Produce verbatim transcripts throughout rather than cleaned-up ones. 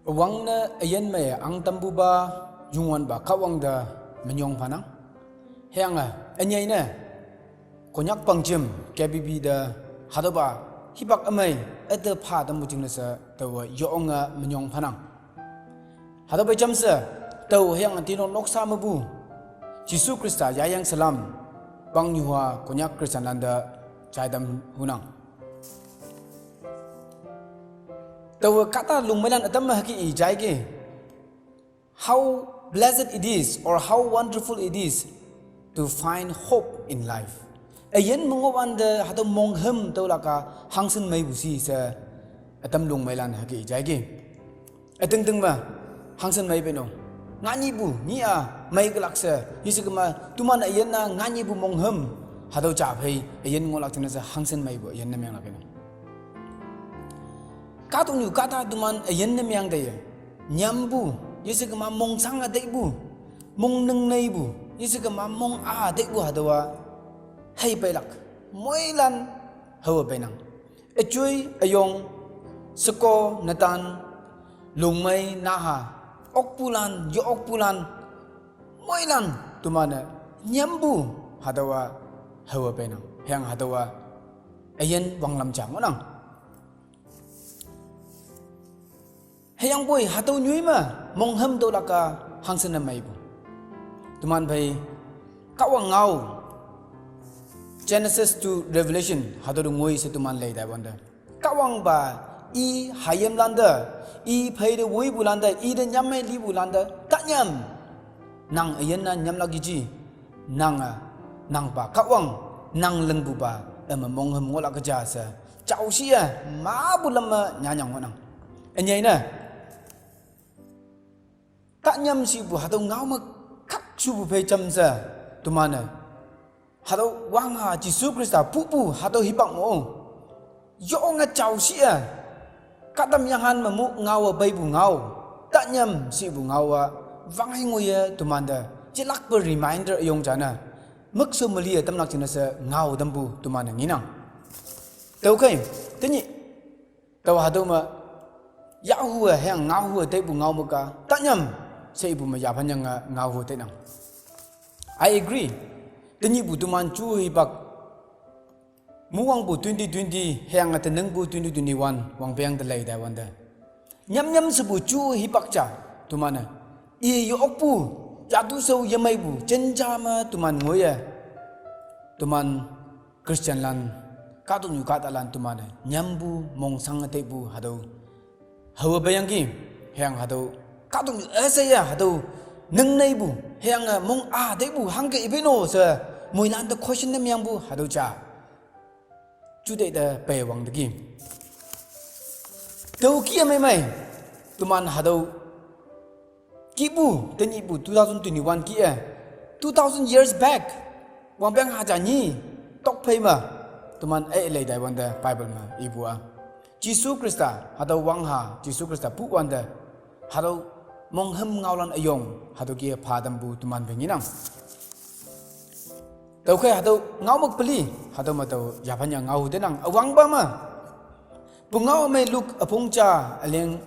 Wang ne üyin me ang tampupa Youngwanpa Kahwang te minyong phanang. Hüyange ünyei ne Konyak pangjim K B B te hatüopa hipak ümei üte pha tampu jingne she taowe yonge minyong phanang. Hatüopa jamshe tao hüyange tinok noksa mepu Jesu Khrista yayang salam pangnyuha Konyak Christianlan te jaitam hunang. Taowe kahta lungmeilan ütam me hüke i jaike, how blessed it is or how wonderful it is to find hope in life. Üyin me ngohwante hatüo monghüm tüolak-a hangshin meipu shi she ütam lungmeilan hüke i jaike. Ütingting me hangshin mei peinang. Nganyihpu nyih-a mei kelak she, yeshekema teman üyin-a nganyihpu monghüm hatüo ja phei üyin ngohlak jingne she hangshin meipu üyin ne menglak inang. Kahtoknyu kahta teman üyin ne meng teiye, nyampu, yeshekema mongshange teipu, mong ningneipu, yeshekema mong-a teipu hatüowa heipeilak, moilan haowe peinang. Üjoi üyong, sheko netan, lungmei naha, okpulan yo okpulan, moilan teman-e nyampu hatüowa haowe peinang. Hüyange hatüowa üyin wanglam ja ngohnang. Hüyangpoi hatüo nyoi me monghüm tüolak-a hangshin ne meipu, teman phei Kahwang ngao, Genesis to Revelation hatüo te ngoi she teman lei taiwante, Kahwangpa i hayimlan te, i phei te woipulan te, i te nyammei lipulan te tanyam, nang üyin-a nyamlak yeji, nange, nangpa Kahwang, nang lingpupa üme monghüm ngohlak ja she jaoshi-e mapu lam me nyanyang ngohnang. Ünyei ne tanyam shipu hatüo ngao me khakshupu phei jamshe teman-e hatüo wangha Jesu Khrista pupu hatüo hipak mo, yonge jaoshi-e kahtamyenghan me mu ngaowe peipu ngao, tanyam shipu ngao-a wanghei ngoiye temante yelakpe reminder üyong jane, mükshao meliye tamlak jingne she ngao tampu teman-e ngenang. Tüokhei, tenyih tao hatüo me yahhue hüyange ngaohue teipu ngao me ka tanyam she ipu me yaphanyange ngaohue teinang. I agree. Tenyihpu teman ju hipak muwangpu twenty twenty hüyange teningpu twenty twenty-one wangpeng te lei taiwante, nyamnyam shepu ju hipak ja teman-e i ye okpu, yatu shao yemeipu jenja me teman ngoiye, teman Christianlan, kahtoknyu kahtalan teman-e nyampu, mongshange teipu hatüo haowe peiyangki. Hüyange hatüo kahtoknyu üsheiye hatüo ningneipu, hüyange mong-a teipu hangke ipei no she moilan te question ne mengpu hatüo ja juteih te peiwang teki. Tüo kih-e meimei, teman hatüo kihpu tenyihpu two thousand twenty-one kih-e, two thousand years back, wangpeng haja nyi tokphei me, teman-e lei taiwante Bible me ipu-a, Jesu Khrista hatüo wangha Jesu Khrista puwante hatüo monghüm ngaolan üyong hatüo kih-e pha tampu teman phei ngenang. Tüokhei hatüo ngaomük peli, hatüo me tao yaphanyange ngao tenang üwangpa me, pungao mei Luke üpong ja üleng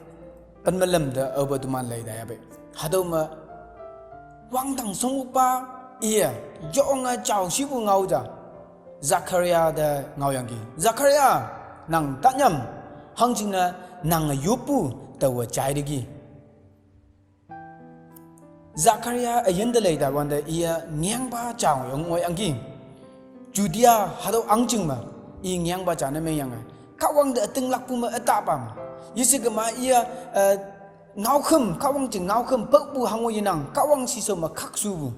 pen me lüm te aope teman lei taiyape. Hatüo me wangdang shongmokpa iye yonge jaoshipu ngao ja Zakaria te ngaoyangki. Zakaria, nang tanyam, hangjingne nange yoppu taowe jaiteki. Zakaria üyin te lei taiwante iye ngengpa ja ngoiyang ngoiyangki. Judea hatüo ahngjing me i ngengpa ja ne mengyange, Kahwang te ütinglakpu me ütapa me, yeshekema iye, eh, ngaokhüm, Kahwang jing ngaokhüm paopu hango yenang, Kahwang shishao me khakshupu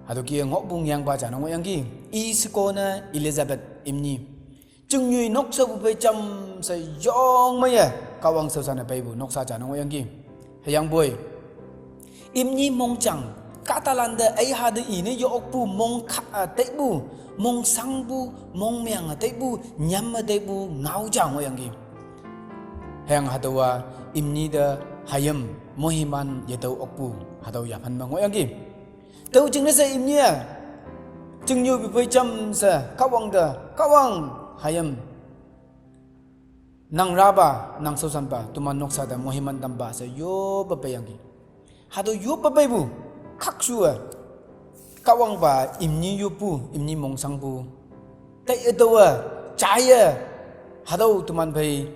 hatüo kih-e ngohpu ngengpa ja ne ngohyangki. I sheko ne Elizabeth imni. Chingnyoi nokshapu phei jamshe yong meiye Kahwang shaoshan-e peipu noksa ja ne ngohyangki. Hüyangpoi imni mongjang, kahtalante eiha te i ne yokpu mong kha-a teipu, mongshangpu, mongmeng-a teipu, nyam-e teipu ngao ja ngohyangki. Hüyange hatüowa imni te hayim moiman yetüo okpu hatüo yaphan me ngohyangki. Tüo jingne she imni-e chingnyoi pu phei jamshe Kahwang te, Kahwang, hayim Nang raba, nang sosanpa, teman noksa te moiman tampa she yoppe peiyangki. Hatüo yoppe peipu, khakshu-e, Kahwangpa imni yoppu, imni mongsangpu, tei ütaowe, jaiye, hatüo teman phei,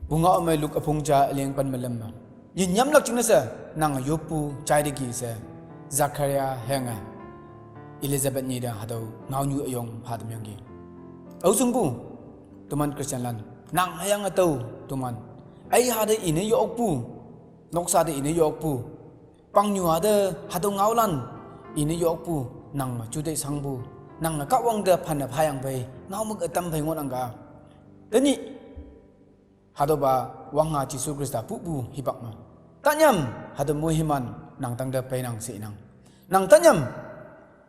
pungao ümei Luke üpong ja üleng pen me lüm me. Yinyamlak jingne she, nang yoppu jaiteki she, Zakaria hüyange, Elizabeth nyi te hatüo ngaonyu üyong pha tamyangki. Aoshingpu, teman Christianlan, nang hüyange tao, teman, ei hate ine yokpu, noksa te ine yokpu, pangnyuha te hatüo ngaolan, ine yokpu, nang me juteih shangpu, nange Kahwang te phanne phayang phei, ngao me ütam phei ngohnang ka. Tenyih, hatüopa wangha Jesu Khrista pupu hipak me, tanyam, hatüo moiman, nang tangte peinang she inang. Nang tanyam,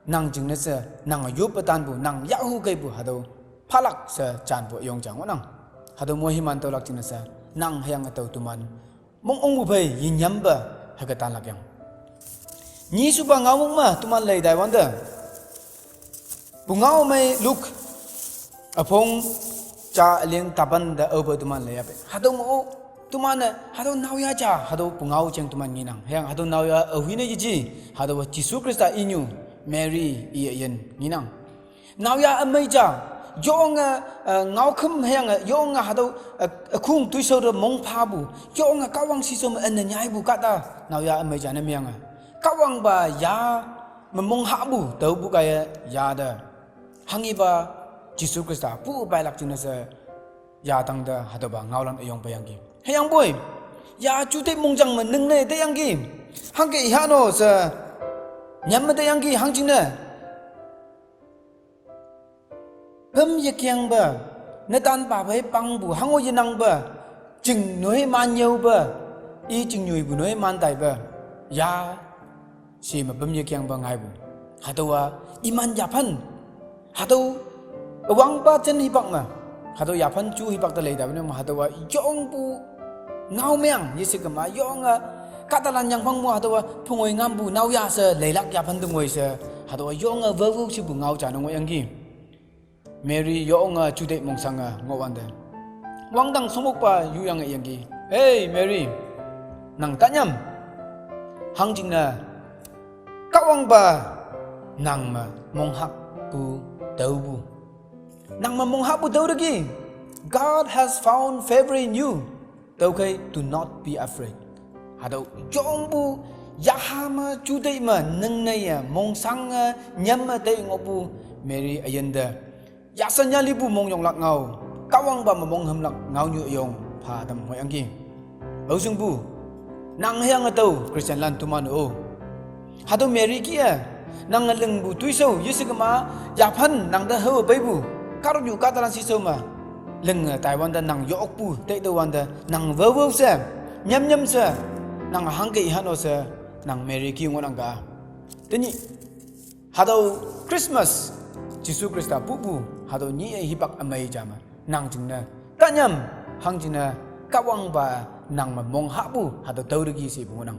nang jingne she, nang yoppe tanpu, nang yahhu keipu, hatüo phalak she janpu üyong ja ngohnang. Hatüo moiman tüolak jingne she, nang hüyange tao teman, mong ongpu phei yinyampe, hüke tanlak yang. Nyishupa ngaomong me teman lei taiwante, pungao ümei Luke üpong ja üleng tapan te aope teman lei yape. Hatüo mo-o, teman-e hatüo naoyha ja, hatüo pungao jeng teman ngenang. Hüyange hatüo naoyha aohine yeji, hatüowa Jesu Khrista inyu, Mary i üyin ngenang. Naoyha ümei ja, yonge, eh, ngaokhüm hüyange, yonge hatüo, eh, ükhung toishao te mongphapu, yonge Kahwang shishao me üne nyaipu kahta, naoyha ümei ja ne meange, Kahwangpa ya me monghahpu, taopu kaiye ya te, hanghepa Jesu Khrista pu peilak jingne she, ya tangte hatüopa ngaolan üyong peiyangki. Hüyangpoi, ya juteih mongjang me ningne teiyangki. Hangke iha no she, nyam me teiyangki hangjingne, püm yekengpe, netanpa phei pangpu, hango yenangpe, chingnoi man yaope, i chingnyoipu noi man taipe, ya she me püm yekengpe ngaipu. Hatüowa, iman yaphan, hatüo, üwangpa jen hipak me, hatüo yaphan ju hipak te lei tape ne me hatüowa, yongpu, ngao meang, yeshe kema, yonge, kahtalan yangphang mo hatüowa, phungoi ngampu naoyha she, leilak yaphan te ngoi she, hatüowa, yonge, wewok shipu ngao ja ne ngohyangki. Mary yonge juteih mongshange ngohwante, wangdang shongmokpa yuyange yangki. Hey Mary, nang tanyam, hangjingne, Kahwangpa, nang me monghahpu taopu, nang me monghahpu tao teki, God has found favor in you. Tüokhei, do not be afraid. Hatüo yongpu, yaha me juteih me ningneiye mongshange, nyam me tei ngohpu, Mary üyin te, yashan yalipu mongyonglak ngao, Kahwangpa me monghümlak ngaonyu üyong pha tam ngohyangki. Aoshingpu, nang hüyange tao Christianlan teman-o, hatüo Mary kih-e, nange lingpu toishao yeshe kema, yaphan nangte hao peipu, kahtoknyu kahtalan shishao me, linge taiwante nang yokpu teitüowante nang weweo she, nyamnyam she, nang hangke iha no she, nang Mary kih ngohnang ka. Tenyih, hatüo Christmas, Jesu Khrista pupu, hatüo nyih-e hipak ümei ja me, nang jingne, kahnyam, hangjingne, Kahwangpa, nang me monghahpu hatüo tao teki shepu ngohnang.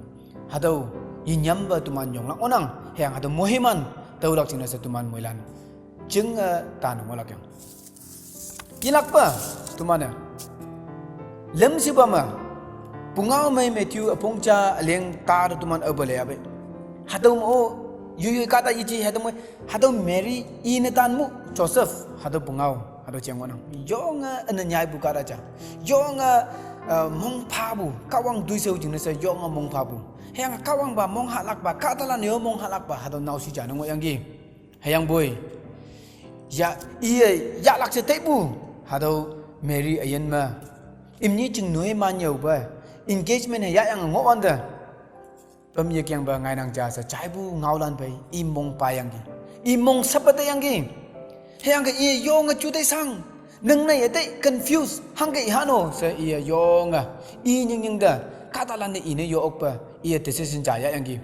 Hatüo, yinyampe teman yonglak ngohnang, hüyange hatüo moiman, tüolak jingne she teman moilan, jinge, tane ngohlak yang. Yelakpa, teman-e, lümshipa me, pungao ümei Matthew üpong ja üleng ta te teman aope lei yape. Hatüo mo-o, yoiyoi kahta yeji hatüo mo, hatüo Mary i netan mu Joseph, hatüo pungao, hatüo jeng ngohnang. Yonge üne nyaipu kahta ja, yonge, eh, mongphapu, Kahwang toishao jingne she yonge mongphapu, hüyange Kahwangpa monghahlakpa, kahtalan-e-o monghahlakpa, hatüo naoshi ja ne ngohyangki. Hüyangpoi, ya, iye yahlak she teipu, hatüo Mary üyin me, imni chingnoi man yaope, engagement he yahyange ngohwante, püm yekengpe ngainang ja she jaipu ngaolan phei i mong payangki, i mong sappe teyangki. Hüyange i yonge juteih shang, ningneiye tei confuse, hangke iha no she iye yonge, i nyingnying te, kahtalan-e ine yokpe, iye decision ja yahyangki.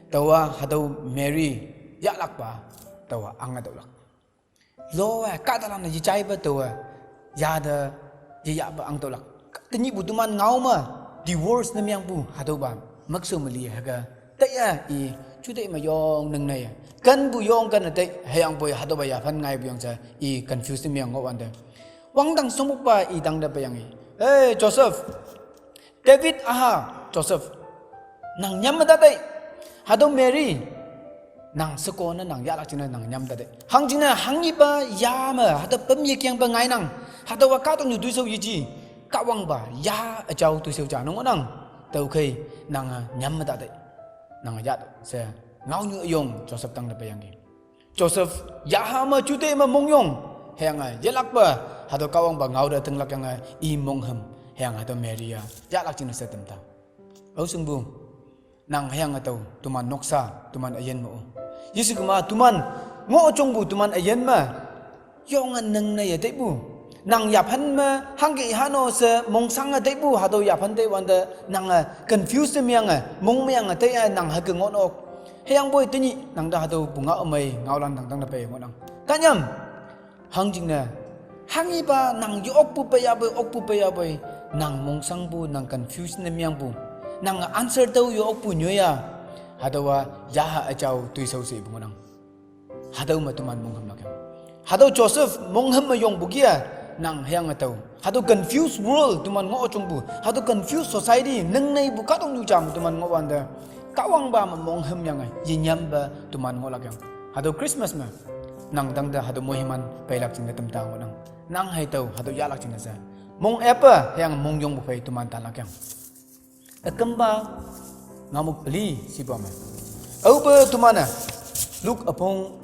Taowa hatüo Mary yahlakpa, taowa ange tüolak. Lowe kahtalan-e yejaipe taowe, yate, yeyahpe ang tüolak. Tenyihpu teman ngao me, divorce ne meangpu hatüopa, maksho me li hüke, taiye i, juteih me yong ningneiye, kenpu yong kenne tei hüyangpoi hatüopa yaphan ngaipu yang she i confuse ne meang ngohwante, wangdang shongmokpa i tangte peiyangki. Hey Joseph, David aha Joseph, nang nyam mada dai. Hatüo Mary, nang sheko ne nang yahlak jingne nang nyam mada dai. Hangjingne hanghipa ya me hatüo pem yekengpe ngainang. Hatüowa kahtoknyu toishao yeji. Kahwangpa ya üjao toishao ja nang ngohnang. Tüokhei nange nyam mada dai. Nang ya she ngaonyu üyong Joseph tangte peiyangki. Joseph yaha me jute me mongyong, hüyange yelakpe, hatüo Kahwangpa ngao te tinglak yange i monghüm, hüyange hatüo Mary-a yahlak jingne she tamta. Aoshingpu, nang hüyange tao toman noksa, toman üyin me-o, yeshikema toman ngoh jongpu toman üyin me yonge ningneye teipu, nang yaphan me hangke hano she mongshange teipu, hatüo yaphan teiwante nange confuse ne meiyange, mong meiyange teiya nang hüke ngohnok. Hüyangpoi tenyih nangte hatüo pungao ümei ngaolan tangtang te pei ngohnang. Tanyam, hangjingne hanghipa nang ye-okpu peiyapoi, okpu peiyapoi, nang mongshangpu, nang confuse ne meiyanpu, nang answer tao ye-okpu nyoiya, hatüowa yaha üjao toishao she ipu ngohnang. Hatüo me toman monghümlak yang. Hatüo Joseph monghüm me yongpu kih-a, nang hüyange tao hatüo confused world toman ngoh jongpu, hatüo confused society ningneipu kahtoknyu jam toman ngohwante, Kahwangpa me monghümyange yenyampe toman ngohlak yang. Hatüo Christmas me nang tangte hatüo moiman peilak jingne tamta ngohnang. Nang hei tao hatüo yahlak jingne she mong eppe hüyange mongyongpu phei toman tanlak yang. Ükümpa ngamuk peli shipa me, aope toman-e Luke üpong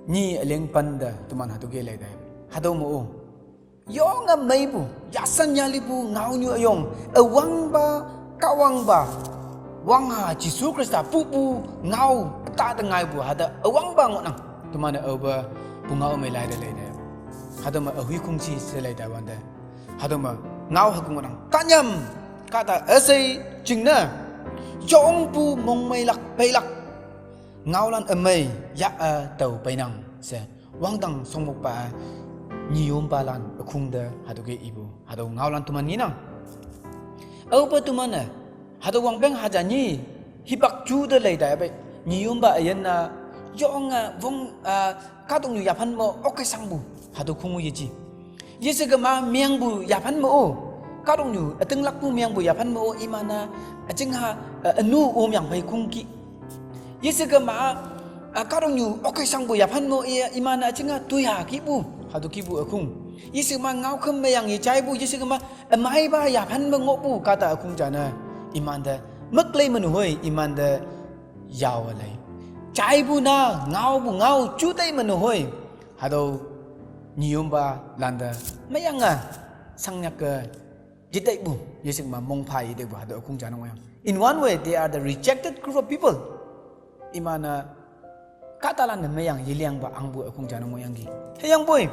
nyi üleng pante toman hatüo ke leite. Hatüo me-o, yonge meipu, yashan yalipu ngaonyu üyong, üwangpa, Kahwangpa, Wangha Jesu Khrista pupu ngao, kahta ngaipu hatüo üwangpa ngohnang. Toman-e aope pungao ümei leite leite, hatüo me ahuikhong shi she leite wante, hatüo me ngao hüke ngohnang. Tanyam, kahta üshei jingne yongpu mongmeilak peilak ngaolan ümei ya-e tao peinang she wangdang shongmokpa-e nyiyompalan ükhong te hatüo ke ipu hatüo ngaolan toman ngenang. Aope toman-e hatüo wangpeng haja nyi hipak ju te leitapei, nyiyompa üyin-a yonge wong, ah, kahtoknyu yaphan me okkei shangpu hatüo khong-o yeji. Yeshikema mengpu yaphan me-o, kahtoknyu ütinglakpu mengpu yaphan me-o iman-e üjingha, ah, ünu omyang phei khongkih. Yeshikema, ah, kahtoknyu okkei shangpu yaphan me-o i, iman-e üjingha toiha kihpu hatüo kihpu ükhong. Yeshikema ngaokhüm meyang yejaipu, yeshikema ümeipa yaphan me ngohpu kahta ükhong jane imante müklei me nehoi imante yawe lei. Jaipu na ngaopu ngao jutai me nehoi, hatüo nyiyompalante meyange shangnyake yetaipu, yeshikema mongpha yetaipu hatüo ükhong jane ngohyang. In one way, they are the rejected group of people. Iman-e kahtalan-e meyang yelingpa ahngpu ükhong jane ngohyangki. Hüyangpoi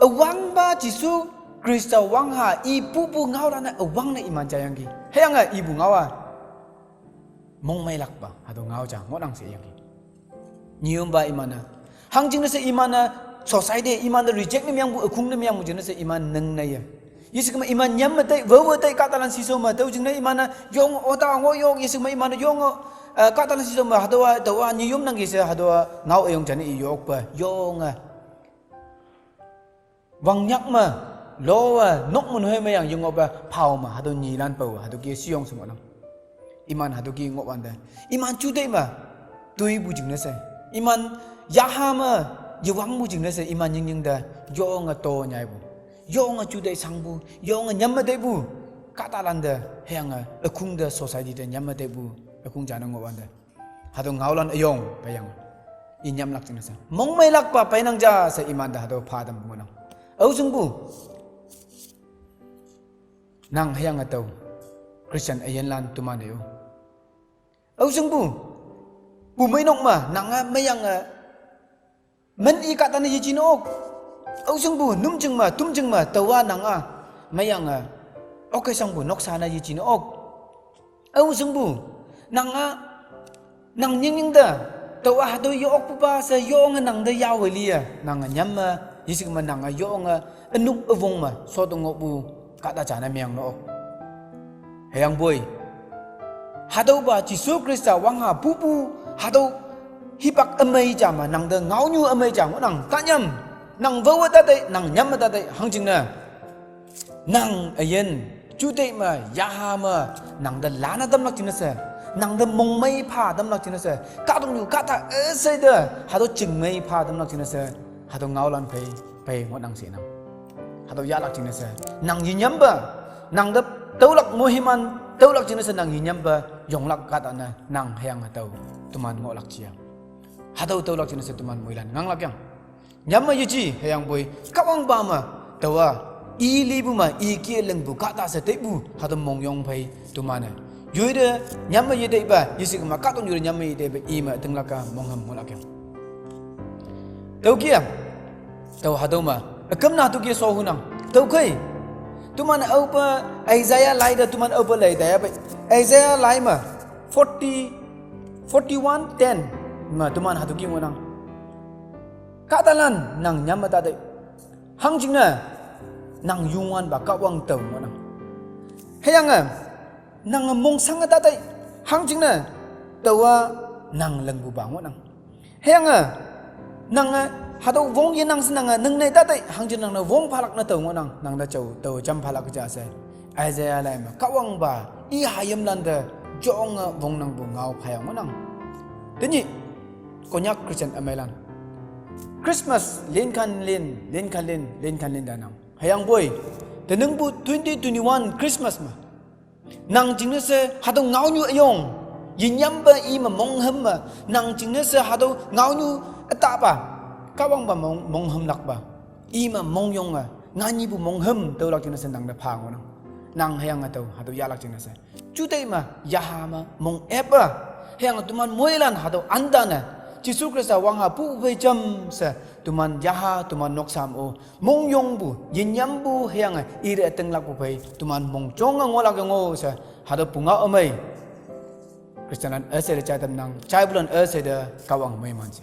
üwangpa Jesu Khrista Wangha i pupu ngaolan-e üwangne iman jayangki. Hüyange ipu ngao-a mongmeilakpa hatüo ngao ja ngohnang she iyangki. Nyiyompa iman-e, hangjingne she iman-e society imante reject ne mengpu, ükhong ne mengpu jingne she iman ningneye. Yeshikema iman nyam me tei, wewe tei kahtalan shishao me tüo jingne iman-e yong ota ngoh yok, yeshikema iman-e yong, eh, kahtalan shishao me hatüowa tüowa nyiyom nangki she hatüowa ngao üyong jane i yokpe yonge wangnyak me, lowe nok me nehoi meyang yengohpe phao me hatüo nyilan pao hatüo ke shiyong she ngohnang. Iman hatüo ke ngohwante, iman juteih me toipu jingne she, iman yaha me yewangpu jingne she iman nyingnying te yonge to nyaipu, yonge juteih shangpu, yonge nyam me teipu, kahtalante hüyange ükhong te society te nyam me teipu ükhong jane ngohwante, hatüo ngaolan üyong peiyang i nyamlak jingne she mongmeilakpa peinang ja she imante hatüo pha tampu ngohnang. Aoshingpu, nang hüyange tao Christian üyinlan teman-e-o, aoshingpu, bumeinok me nange meyange min i kahtane yeji ne ok. Aoshingpu, nümjing me, tümjing me taowa nanga meyange okkei shangpu noksa ne yeji ne ok. Aoshingpu, nanga nang nyingnying te taowa hatüo ye-okpupa she yonge nang te yawe liye nange nyam me, yeshikema nange yonge ünok üwong me shoto ngohpu kahta jane meng ne ok. Hüyangpoi hatüopa Jesu Khrista Wangha pupu hatüo hipak ümei ja me nang te ngaonyu ümei ja ngohnang. Kahnyam, nang wewe tatei, nang nyam me tatei, hangjingne Nang üyin, juteih me, yaha me, nangte lana tamlak jingne she, nangte mongmei pha tamlak jingne she, kahtoknyu kahta üshei te, hatüo chingmei pha tamlak jingne she, hatüo ngaolan phei, phei ngohnang shenang. Hatüo yahlak jingne she, nang yinyampe, nangte tüolak moiman, tüolak jingne she nang yinyampe, yonglak kahtane, nang hüyange tao, teman ngohlak jiya. Hatüo tüolak jingne she teman moilan nganglak yang. Nyam me yeji hüyangpoi, Kahwangpa me, taowa, i lipu me, i ke lingpu kahta she teipu, hatüo mongyong phei, teman-e. Yoite, nyam me yeteipa, yeshikma kahtoknyu te nyam me yeteipa, i me tinglak-a mongham ngohlak yang. Tüoke-a, tao hatüo me, üküm na tüoke sho hunang, tüokhei. Teman aope, Isaiah lai te, teman aope lei taiya pei. Isaiah lai me, forty, forty-one ten, me teman hatüoke ngohnang. Kahtalan nang nyam me tatei. Hangjingne, nang Youngwanpa Kahwang tao ngohnang. Hüyange, nange mongshange tatei. Hangjingne, taowa nang lingpupa ngohnang. Hüyange, nange, hatüo wong yenang she nange, ningnei tatei, hangjingne nangne wong phalak ne tao ngohnang, nangte jao, tao jam phalak ja she. Isaiah lai me, Kahwangpa, i hayimlan te, jonge wongnangpu ngao phayang ngohnang. Tenyih, Konyak Christian ümeilan. Christmas, linkhan lin, linkhan lin, linkhan lin tanang. Hüyangpoi, teningpu twenty twenty-one Christmas me. Nang jingne she hatüo ngaonyu üyong, yinyampe i me mongham me, nang jingne she hatüo ngaonyu ütapa, Kahwangpa mong, monghamlakpa, i me mongyonge, nganyipu mongham tüolak jingne she nangte pha ngohnang. Nang hüyange tao, hatüo yahlak jingne she. Juteih me, yaha me, mong-ep-a, hüyange teman moilan hatüo antane, Jesu Khrista wangha pu phei jam she, teman yaha, teman noksa me-o, mongyongpu, yinyampu hüyange ite ütinglakpu phei, teman mongjonge ngohlak yang-o she, hatüo pungao ümei. Christianlan üshei te jai tamnang, jaipulan üshei te Kahwang meiman she.